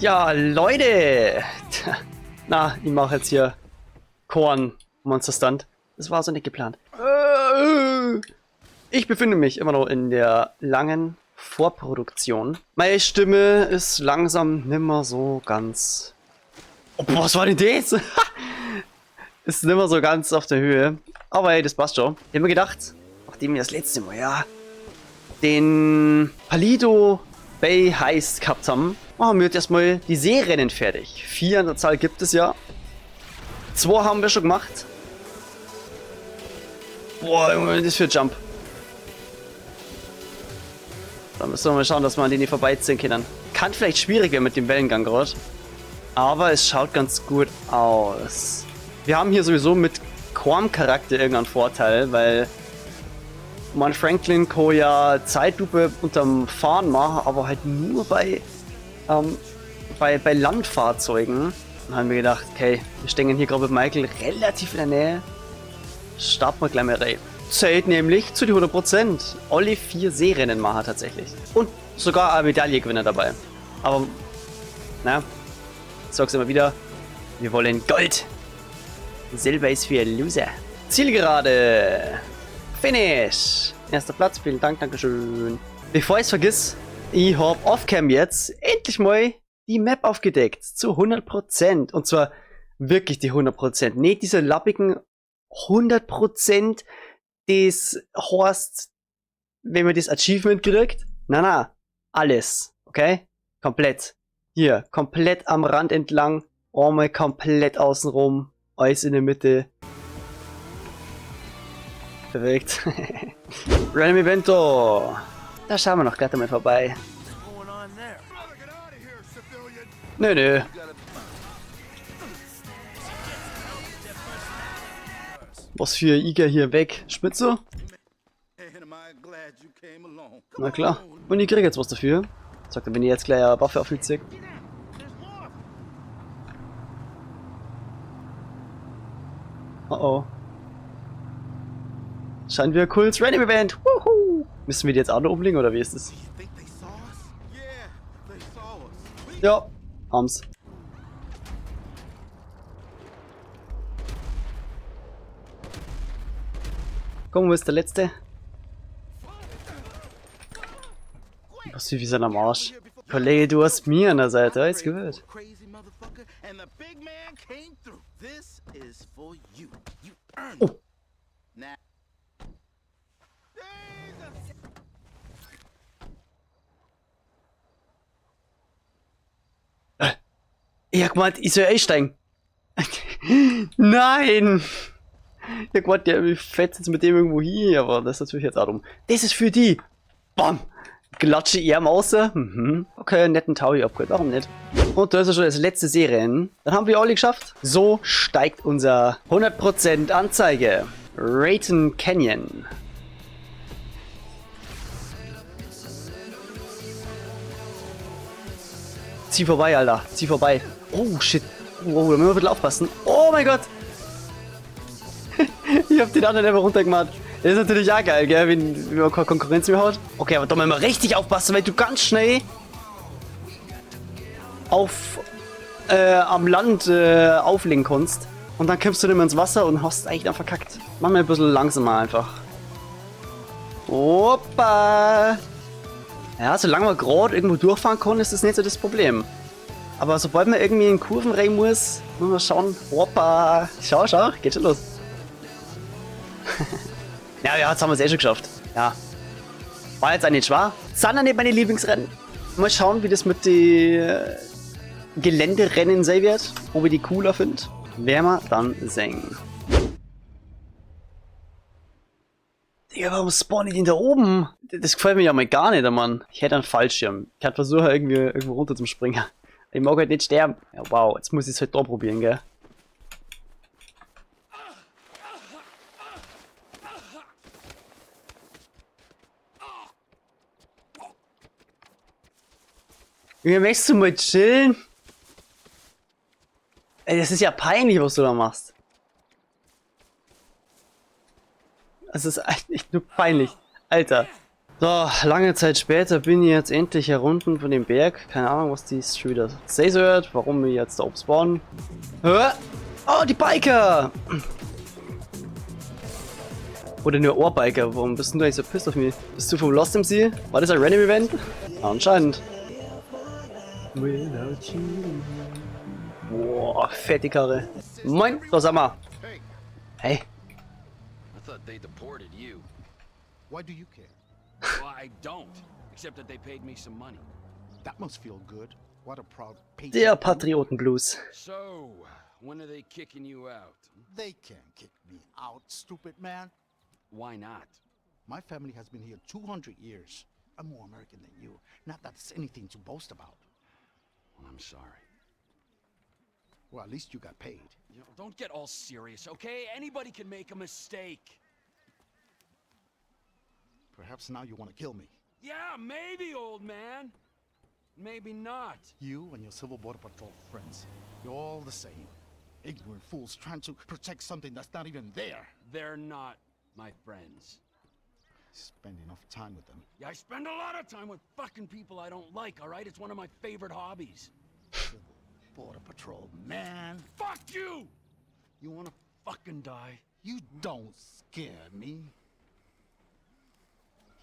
Ja, Leute! Na, ich mache jetzt hier Korn Monster Stunt. Das war so nicht geplant. Ich befinde mich immer noch in der langen Vorproduktion. Meine Stimme ist langsam nimmer so ganz... Oh, was war denn das? Ist nimmer so ganz auf der Höhe. Aber hey, das passt schon. Ich hab mir gedacht, nachdem wir das letzte Mal ja den Paleto Bay Heist gehabt haben, machen wir jetzt erstmal die Seerennen fertig. 4 an der Zahl gibt es ja. 2 haben wir schon gemacht. Boah, Junge, das ist für ein Jump. Da müssen wir mal schauen, dass wir an denen vorbeiziehen können. Kann vielleicht schwierig werden mit dem Wellengang gerade. Aber es schaut ganz gut aus. Wir haben hier sowieso mit Korm-Charakter irgendeinen Vorteil, weil man Franklin Co. ja Zeitlupe unterm Fahren macht, aber halt nur bei Landfahrzeugen. Dann haben wir gedacht, okay, wir stehen hier gerade mit Michael relativ in der Nähe. Starten wir gleich mal rein. Zählt nämlich zu die 100%. Alle 4 Seerennen machen tatsächlich. Und sogar eine Medaillengewinner dabei. Aber, naja, ich sag's immer wieder, wir wollen Gold. Silber ist für Loser. Zielgerade. Finish. Erster Platz, vielen Dank, Dankeschön. Bevor ich's vergiss, ich hab Offcam jetzt endlich mal die Map aufgedeckt. Zu 100%. Und zwar wirklich die 100%. Nicht diese lappigen 100% des Horst, wenn man das Achievement kriegt. Na, na, alles. Okay? Komplett. Hier, komplett am Rand entlang. Einmal komplett außenrum. Alles in der Mitte. Perfekt. Random Evento. Da schauen wir noch gleich einmal vorbei. Nö, nö. Was für Iger hier weg? Spitze? Na klar. Und ich krieg jetzt was dafür. Sagt er, wenn ich jetzt gleich eine Waffe aufziehe. Oh oh. Scheint wieder cooles Random Event. Wuhu! Müssen wir die jetzt auch noch umlegen oder wie ist das? Ja, haben's. Komm, wo ist der letzte? Was wie sind am Arsch? Kollege, du hast mir an der Seite, alles gut. Oh. Ich hab gemeint, ich soll einsteigen. Nein! Ich hab gemeint, der fetzt jetzt mit dem irgendwo hin, aber das ist natürlich jetzt auch dumm. Das ist für die! Bam! Klatsche ihm raus. Mhm. Okay, netten Taui-Upgrade, warum nicht? Und das ist schon das letzte Seerennen. Dann haben wir alle geschafft. So steigt unser 100% Anzeige. Raton Canyon. Zieh vorbei, Alter. Zieh vorbei. Oh, shit. Oh, da müssen wir ein bisschen aufpassen. Oh mein Gott. Ich hab den anderen einfach runtergemacht. Das ist natürlich auch geil, gell, wenn man keine Konkurrenz mehr hat. Okay, aber da müssen wir richtig aufpassen, weil du ganz schnell am Land auflegen kannst. Und dann kommst du nicht mehr ins Wasser und hast eigentlich dann verkackt. Mach mal ein bisschen langsamer einfach. Hoppa! Ja, solange man gerade irgendwo durchfahren kann, ist das nicht so das Problem. Aber sobald man irgendwie in Kurven rein muss, muss man schauen. Hoppa! Schau, schau, geht schon los. Ja, ja, jetzt haben wir es eh schon geschafft. Ja. War jetzt auch nicht schwer. Sind auch nicht meine Lieblingsrennen. Mal schauen, wie das mit den Geländerennen sein wird. Ob ich die cooler find. Werden wir dann sehen. Digga, warum spawn ich denn da oben? Das gefällt mir ja mal gar nicht, Mann. Ich hätte einen Fallschirm. Ich kann versuchen, irgendwie irgendwo runter zu springen. Ich mag halt nicht sterben. Ja, wow, jetzt muss ich es halt da probieren, gell? Junge, möchtest du mal chillen? Ey, das ist ja peinlich, was du da machst. Das ist echt nur peinlich. Alter. So, lange Zeit später bin ich jetzt endlich herunter von dem Berg. Keine Ahnung, was die schon wieder sehen wird, warum wir jetzt da oben spawnen. Hä? Oh, die Biker! Oder nur Ohrbiker, warum bist du eigentlich so pissed auf mich? Bist du vom Lost MC? War das ein Random Event? Anscheinend. Boah, fette Karre. Moin, da sind wir. Hey. I thought they deported you. Why do you care? Well, I don't, except that they paid me some money. That must feel good. What a proud patriot. Der Patriotenblues. So, when are they kicking you out? They can't kick me out, stupid man. Why not? My family has been here 200 years. I'm more American than you. Not that it's anything to boast about. Well, I'm sorry. Well, at least you got paid. You know, don't get all serious, okay? Anybody can make a mistake. Perhaps now you want to kill me. Yeah, maybe, old man. Maybe not. You and your Civil Border Patrol friends, you're all the same. Ignorant fools trying to protect something that's not even there. They're not my friends. Spend enough time with them. Yeah, I spend a lot of time with fucking people I don't like, all right? It's one of my favorite hobbies. Civil Border Patrol, man. Fuck you! You wanna Fucking die. You don't scare me.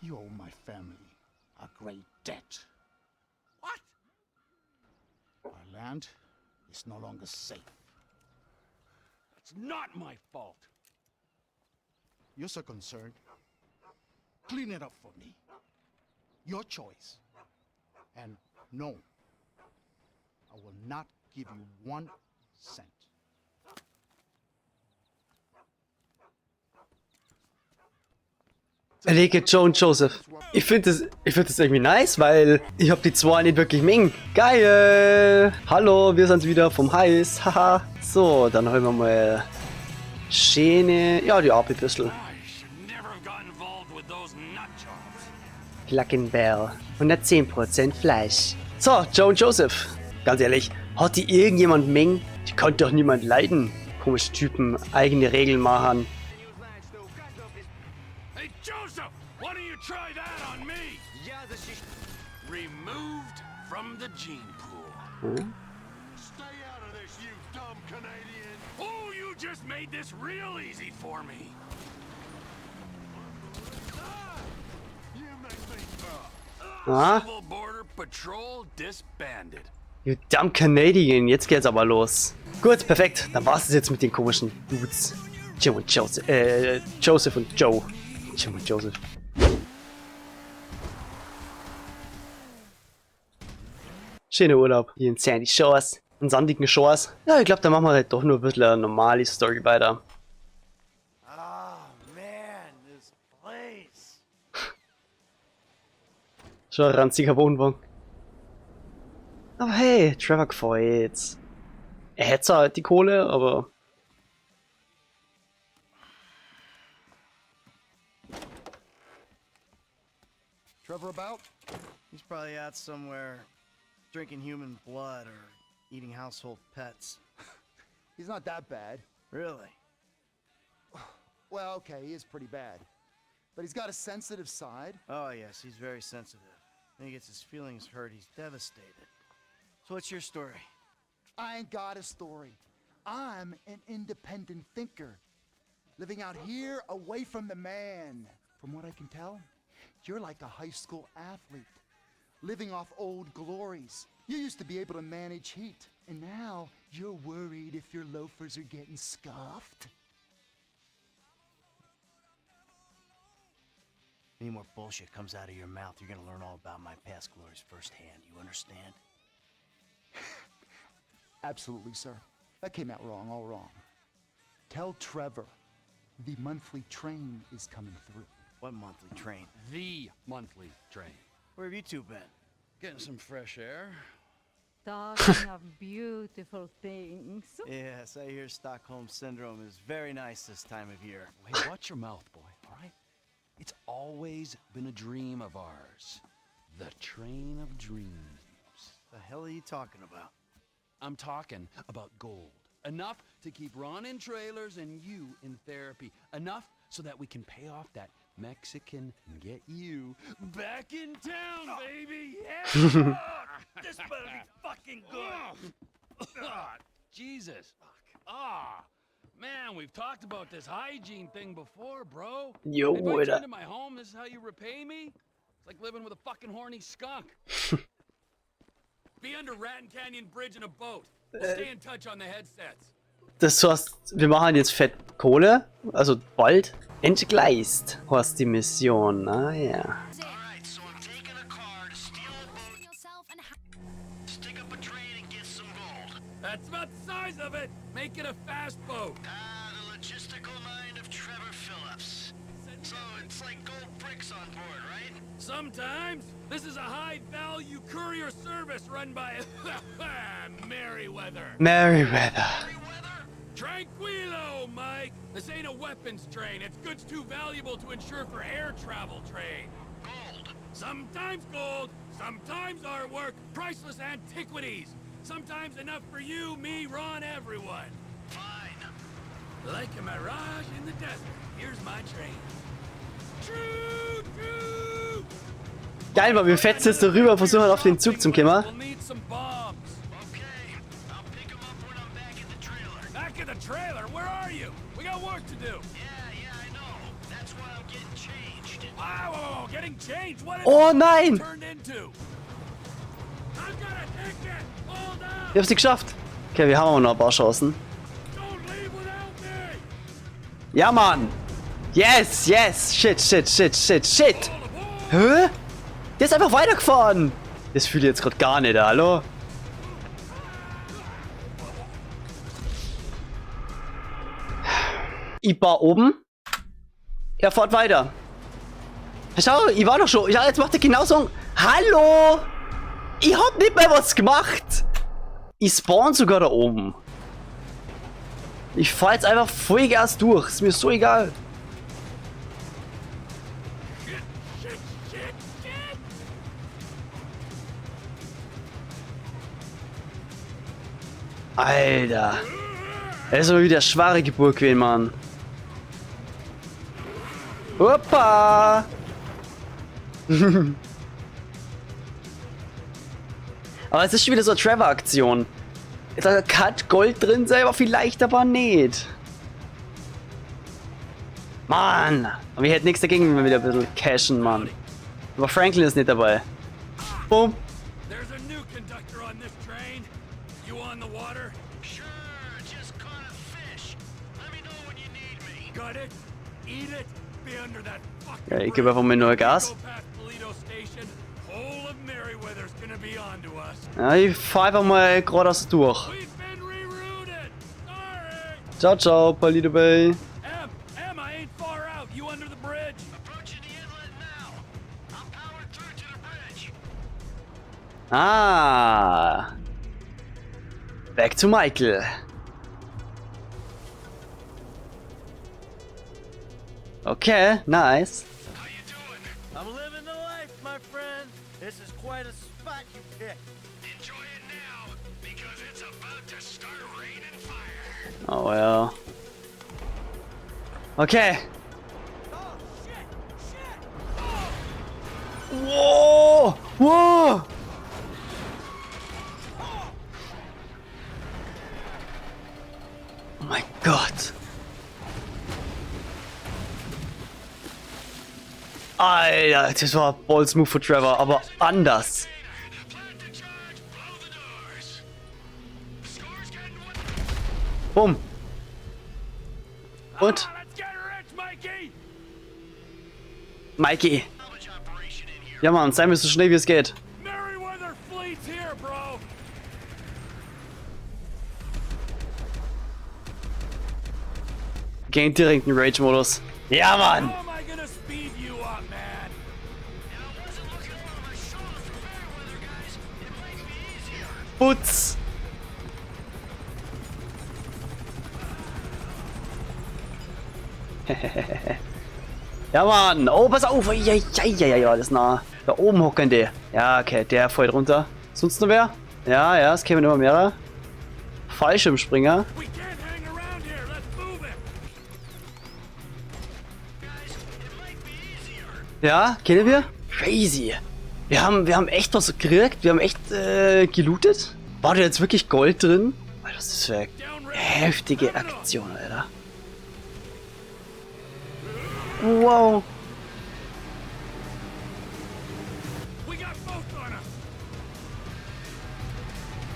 You owe my family a great debt. What? Our land is no longer safe. That's not my fault. You're so concerned. Clean it up for me. Your choice. And no, I will not give you 1 cent. Erlege Joe und Joseph. Ich finde das irgendwie nice, weil ich hab die zwei nicht wirklich mengen. Geil! Hallo, wir sind's wieder vom Heiß. Haha. So, dann holen wir mal schöne, ja, die AP-Pistol. I should never have got involved with those nut jobs. Cluckin' Bell. 110% Fleisch. So, Joe und Joseph. Ganz ehrlich, hat die irgendjemand mengen? Die konnte doch niemand leiden. Komische Typen, eigene Regeln machen. Hey, Joseph, why don't you try that on me? Removed from the gene pool. Stay out of this, you dumb Canadian! Oh, you just made this real easy for me. You make me. Ah, Civil Border Patrol disbanded. you dumb Canadian. Jetzt geht's aber los. Gut, perfekt. Dann war's es jetzt mit den komischen Dudes. Jim und Joseph. Joseph und Joe. Jim und Joseph. Schöner Urlaub hier in Sandy Shores. In sandigen Shores. Ja, ich glaube, da machen wir halt doch nur ein bisschen eine normale Story weiter. Ah, man, this place. Schon ein ranziger Wohnwagen. Aber hey, Trevor gefreut's. Er hätte zwar die Kohle, aber... Trevor about? He's probably out somewhere drinking human blood or eating household pets. He's not that bad. Really? Well, okay, he is pretty bad. But he's got a sensitive side. Oh, yes, he's very sensitive. When he gets his feelings hurt, he's devastated. So, what's your story? I ain't got a story. I'm an independent thinker. Living out here away from the man. From what I can tell, you're like a high school athlete, living off old glories. You used to be able to manage heat, and now you're worried if your loafers are getting scuffed. Any more bullshit comes out of your mouth, you're gonna learn all about my past glories firsthand. You understand? Absolutely, sir. That came out wrong, all wrong. Tell Trevor the monthly train is coming through. What monthly train? The monthly train. Where have you two been? Getting some fresh air. Talking of beautiful things. Yes, I hear Stockholm Syndrome is very nice this time of year. Hey, watch your mouth, boy, all right? It's always been a dream of ours. The train of dreams. The hell are you talking about? I'm talking about gold. Enough to keep Ron in trailers and you in therapy. Enough so that we can pay off that Mexican and get you back in town, baby. Yeah! This better be fucking good. Ah, Jesus. Ah, man, we've talked about this hygiene thing before, bro. Jo, Invite you Alter. into my home. This is how you repay me? It's like living with a fucking horny skunk. Be under Ratton Canyon Bridge in a boat. We'll stay in touch on the headsets. Das heißt, wir machen jetzt fett Kohle. Also bald. Entgleist heißt die Mission. Ah ja. Alright, so I'm taking a car to steal a boat, Yourself and stick up a train and get some gold. That's about the size of it. Make it a fast boat. Ah, the logistical mind of Trevor Phillips. So it's like gold bricks on board, right? Sometimes this is a high-value courier service run by Merryweather. Merryweather. Weather? Tranquilo, Mike. This ain't a weapons train. It's goods too valuable to insure for air travel trade. Gold. Sometimes gold, sometimes artwork, priceless antiquities. Sometimes enough for you, me, Ron, everyone. Fine. Like a mirage in the desert. Here's my train. Choo choo! Geil, weil wir fetzen jetzt darüber, versuchen halt auf den Zug zu kommen. We'll need some bombs. Okay, I'll pick 'em up when I'm back at the trailer. Back at the trailer, where are you? We got work to do. Yeah, I know. That's why I'm getting changed. Wow, whoa, whoa, getting changed. What is Oh nein! turned into? I've got a ticket. Hold up. Ich hab's nicht geschafft. Okay, wir haben aber noch ein paar Chancen. Don't leave without me. Ja, Mann! Yes, yes! Shit, shit, shit, shit, shit! All aboard. Hä? Der ist einfach weitergefahren! Das fühle ich jetzt gerade gar nicht, hallo? Ich war oben. Er fährt weiter. Schau, ich war doch schon. Ja, jetzt macht er genauso. Hallo! Ich hab nicht mal was gemacht! Ich spawn sogar da oben. Ich fahr jetzt einfach Vollgas durch. Ist mir so egal. Shit, shit, shit, shit. Alter. Das ist aber wieder schwere Geburt gewesen, Mann. Hoppa! Aber es ist schon wieder so eine Trevor-Aktion. Da kann Gold drin sein, aber vielleicht aber nicht. Mann! Aber ich hätte nichts dagegen, wenn wir wieder ein bisschen cashen, Mann. Aber Franklin ist nicht dabei. Boom. There's a new conductor on this train. You on the water? Sure, just caught a fish. Let me know when you need me. Got it? Eat it? Be under that fucking Ja, ich gebe einfach mal neues Gas. Go past Paleto Station. Whole of Merryweather's gonna be onto us. Ja, ich fahr einfach mal geradeaus durch. We've been rerouted. Sorry. Ciao, ciao, Palito Bay. M, M, I ain't far out. You under the bridge? Approaching the inlet now. I'm powered through to the bridge. Ah. Back to Michael. Okay, nice. How you doing? I'm living the life, my friend. This is quite a spot you picked. Enjoy it now, because it's about to start raining fire. Oh ja. Okay. Oh shit! Shit! Oh! Whoa! Whoa! Oh mein Gott. Alter, das war Balls Move für Trevor, aber anders. Plant the charge, blow the doors. Score's getting one. Bumm. Und Ah, let's get rich, Mikey! Mikey. Salvage operation in here. Ja, Mann, sei mir so schnell wie es geht. Merryweather fleet's here, bro. Gehen direkt in Rage-Modus. Ja, Mann. How am I gonna speed you up, man? And I wasn't looking over my shoulder for Merryweather, guys. It might be easier. Putz. Ja, Mann. Oh, pass auf. Ja, ja, ja, ja, ja, das ist nah. Da oben hocken die. Ja, okay, der fällt runter. Sonst noch wer? Ja, ja, es kämen immer mehrere. Fallschirmspringer. We can't hang around here. Let's move it. Guys, it might be Ja, kennen wir? Crazy. Wir haben echt was gekriegt. Wir haben echt gelootet. War da jetzt wirklich Gold drin? Alter, was ist das für eine heftige Aktion, Alter. Wow.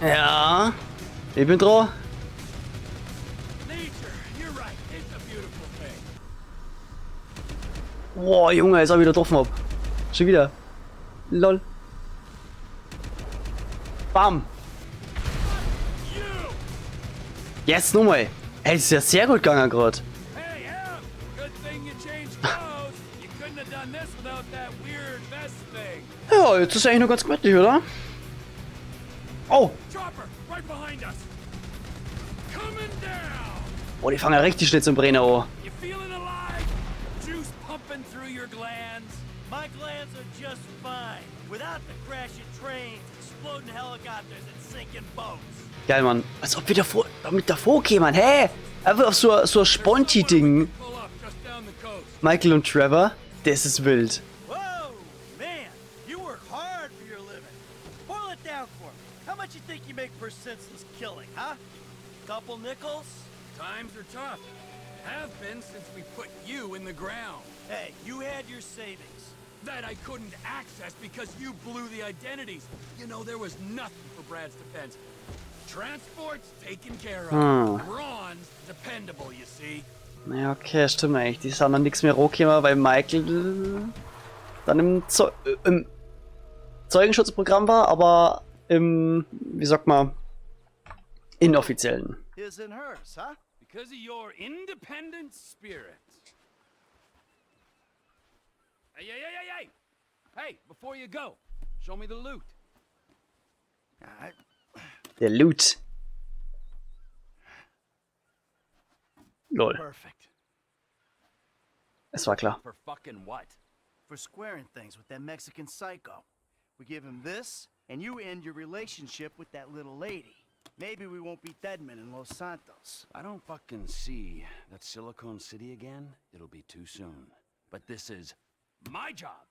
Ja, ich bin dran. Boah, Junge, jetzt hab ich wieder getroffen hab. Schon wieder. Lol. Bam. Jetzt nochmal. Ey, ist ja sehr gut gegangen grad. Ja, jetzt ist eigentlich nur ganz gemütlich, oder? Oh! Oh, die fangen ja richtig schnell zum Brenner an. Geil, Mann. Als ob wir davor, damit davor kämen, hä? Einfach auf so ein Sponti-Ding. Michael und Trevor, das ist wild. Couple nickels? Times are tough. Have been since we put you in the ground. Hey, you had your savings. That I couldn't access because you blew the identities. You know, there was nothing for Brad's defense. Transport's taken care of. Ron's dependable, you see. Ja, okay, stimmt eigentlich. Die sind dann nichts mehr rohgekommen, weil Michael dann im Zeugenschutzprogramm war, aber im, wie sagt man, inoffiziellen. His and hers, huh? Because of your independent spirit. Hey, hey, hey, hey, hey! Hey, before you go, show me the loot. Der Loot. Lol. Perfect. Es war klar. For fucking what? For squaring things with that Mexican psycho. We give him this, and you end your relationship with that little lady. Maybe we won't be dead men in Los Santos. I don't fucking see that Silicon City again. It'll be too soon. But this is my job,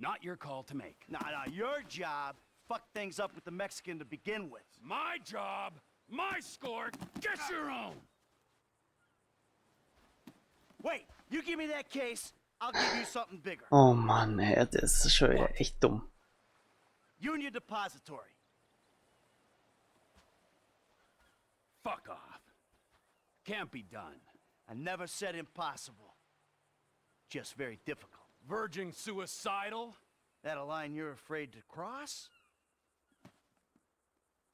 not your call to make. Nah, nah, your job fucked things up with the Mexican to begin with. My job, my score, get your own! Wait, you give me that case, I'll give you something bigger. Oh Mann, ey, das ist schon wieder echt dumm. Union Depository. Fuck off. Can't be done. I never said impossible. Just very difficult. Verging suicidal? That a line you're afraid to cross?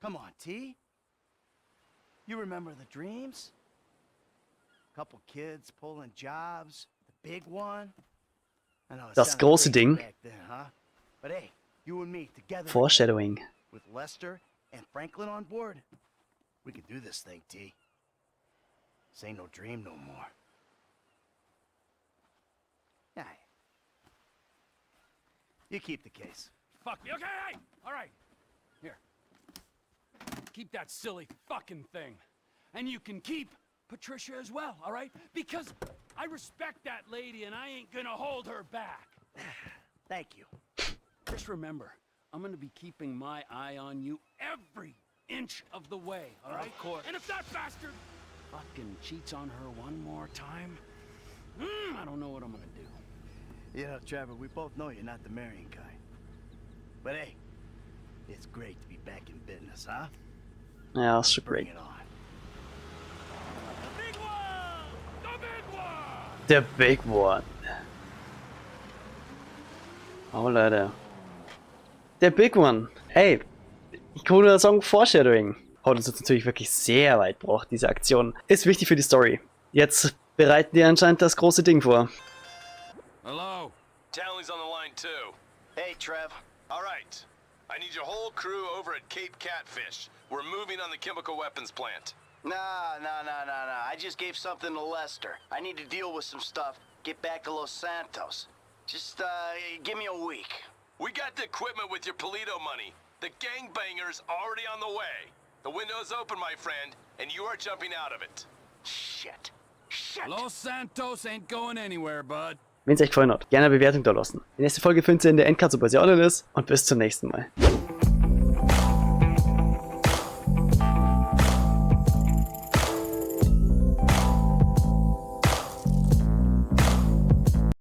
Come on, T. You remember the dreams? Couple kids pulling jobs, the big one. I know it Das sounded große crazy Ding. back then, huh? But hey, you and me together. Foreshadowing. With Lester and Franklin on board, we can do this thing, T. This ain't no dream no more. Yeah. You keep the case. Fuck me. Okay, hey! All right. Here. Keep that silly fucking thing. And you can keep Patricia as well, all right? Because I respect that lady and I ain't gonna hold her back. Thank you. Just remember, I'm gonna be keeping my eye on you every inch of the way, all right? Of course. And if that bastard fucking cheats on her one more time, I don't know what I'm gonna do. You know, Trevor, we both know you're not the marrying kind. But hey, it's great to be back in business, huh? Ja, ist schon Bring great. it on. The big one! The big one! The big one. Oh, Leute. Der Big One. Hey, ich kann nur sagen, Foreshadowing hat uns jetzt natürlich wirklich sehr weit gebracht, diese Aktion. Ist wichtig für die Story. Jetzt bereiten die anscheinend das große Ding vor. Hello. Townley's on the line too. Hey, Trev. All right. I need your whole crew over at Cape Catfish. We're moving on the chemical weapons plant. Nah, nah, nah, nah, nah. I just gave something to Lester. I need to deal with some stuff. Get back to Los Santos. Just, give me a week. We got the equipment with your Polito money. The gangbanger's already on the way. The window's open, my friend, and you are jumping out of it. Shit. Shit. Los Santos ain't going anywhere, bud. Wenn es euch gefallen hat, gerne eine Bewertung da lassen. Die nächste Folge findet ihr in der Endcard, sobald sie online ist. Und bis zum nächsten Mal.